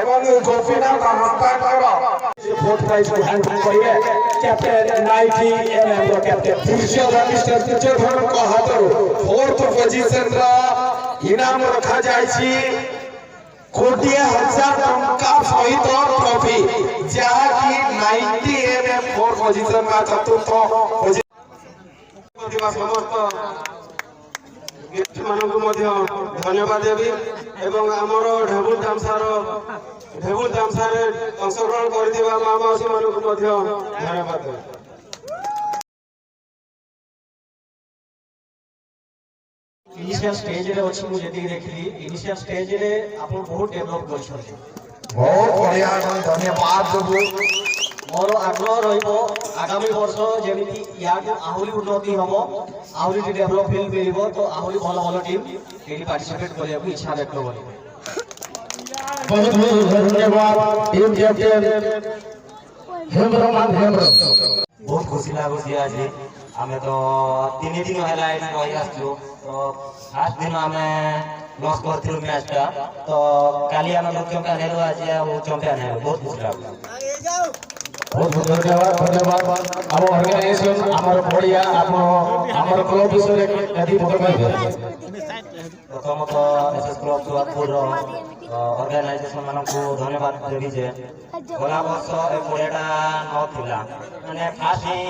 ଏବଂ Gopinath ହସ୍ତାଙ୍କର fourth prize hand କରିବେ captain 90 MM ର କ୍ୟାପ୍ଟେନ। ଦୁର୍ଯ୍ୟୋଧନ, ମିଷ୍ଟର ଦୁର୍ଯ୍ୟୋଧନଙ୍କ ହାତରୁ ଫୋର୍ଥ ପୋଜିସନର ଇନାମ ରଖାଯାଇଛି 20,000 ଟଙ୍କା ସହିତ ଟ୍ରଫି, ଯାହାକି 90 ଏମଏମ ଫୋର୍ଥ ପୋଜିସନ ବା ଚତୁର୍ଥ ପୋଜିସନ ଥିବା ସମସ୍ତ ଗେଷ୍ଟମାନଙ୍କୁ ମଧ୍ୟ ଧନ୍ୟବାଦ ଦେବି ଏବଂ ଆମର ଢେବୁଲ ତାମସାରେ ଅଂଶଗ୍ରହଣ କରିଥିବା ମା ମାଉସୀମାନଙ୍କୁ ମଧ୍ୟ ଧନ୍ୟବାଦ ଦେବି। ଇନିସିଆଲ ଷ୍ଟେଜରେ ଅଛି। ମୁଁ ଯେତିକି ଦେଖିଲି, ଇନିସିଆଲ ଷ୍ଟେଜରେ ଆପଣ ବହୁତ ଡେଭଲପ କରିଛନ୍ତି। ବହୁତ ବଢିଆ ଏବଂ ଧନ୍ୟବାଦ ଦେବୁ। ମୋର ଆଗ୍ରହ ରହିବ, ଆଗାମୀ ବର୍ଷ ଯେମିତି ୟାଠୁ ଆହୁରି ଉନ୍ନତି ହବ, ଆହୁରି ଡେଭଲପ ଫିଲ୍ ମିଳିବ, ତ ଆହୁରି ଭଲ ଭଲ ଟିମ୍ ଏଇଠି ପାର୍ଟିସିପେଟ୍ କରିବାକୁ ଇଚ୍ଛା ବ୍ୟକ୍ତ କରିବେ। ବହୁତ ବହୁତ ଧନ୍ୟବାଦ ଟିମ୍ କ୍ୟାପ୍ଟେନ ହେମ୍ରମାନ ହେମ୍ରମ। ବହୁତ ଖୁସି ଲାଗୁଛି ଆଜି। ଆମେ ତ 3 ଦିନ ହେଲା ଏଠି ରହି ଆସିଛୁ। ତ ଫାର୍ଷ୍ଟ ଦିନ ଆମେ ଲସ୍ କରିଥିଲୁ ମ୍ୟାଚଟା, ତ କାଲି ଆମେ ଚମ୍ପିଆନ ହେଲୁ, ଆଜି ଆଉ ଚମ୍ପିଆନ ହେଲୁ। ବହୁତ ଖୁସି ଲାଗୁଛି। ବହୁତ ବହୁତ ଧନ୍ୟବାଦ, ଧନ୍ୟବାଦ। ଆମ ଅର୍ଗାନାଇଜେସନ, ଆମର ପଡ଼ିଆ, ଆପଣ ଆମର କ୍ଲବ ବିଷୟରେ ଏତିକି ପଦ କହିବେ। ପ୍ରଥମତଃ ଏସ୍ ଏସ୍ କ୍ଲବ ସୁଆଦପୁରର ଅର୍ଗାନାଇଜେସନ ମାନଙ୍କୁ ଧନ୍ୟବାଦ ଦେବି ଯେ ଗଲା ବର୍ଷ ଏ ପଡ଼ିଆଟା ନଥିଲା, ମାନେ ଫାଷ୍ଟ ହିଁ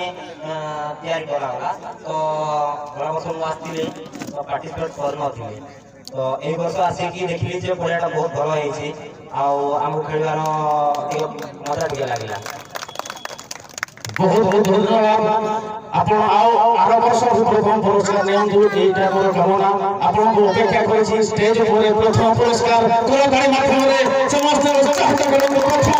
ତିଆରି କରାଗଲା। ତ ଗଲା ବର୍ଷ ମୁଁ ଆସିଥିଲି, ତ ପାର୍ଟିସିପେଟ୍ କରିନଥିଲି। ତ ଏଇ ବର୍ଷ ଆସିକି ଦେଖିଲି ଯେ ପଡ଼ିଆଟା ବହୁତ ଭଲ ହେଇଛି ଆଉ ଆମକୁ ଖେଳିବାର ଟିକେ ମଜା ଟିକେ ଲାଗିଲା। ବହୁତ ବହୁତ ଧନ୍ୟବାଦ। ଆପଣ ଆଉ ଆର ବର୍ଷ ପ୍ରଥମ ପୁରସ୍କାର ନିଅନ୍ତୁ, ଏଇଟା ମୋର କାମନା। ଆପଣଙ୍କୁ ଅପେକ୍ଷା କରିଛି ଷ୍ଟେଜ ଉପରେ। ପ୍ରଥମ ପୁରସ୍କାର କରତାଳି ମାଧ୍ୟମରେ ସମସ୍ତେ ଉତ୍ସାହିତ କରନ୍ତୁ। ପ୍ରଥମ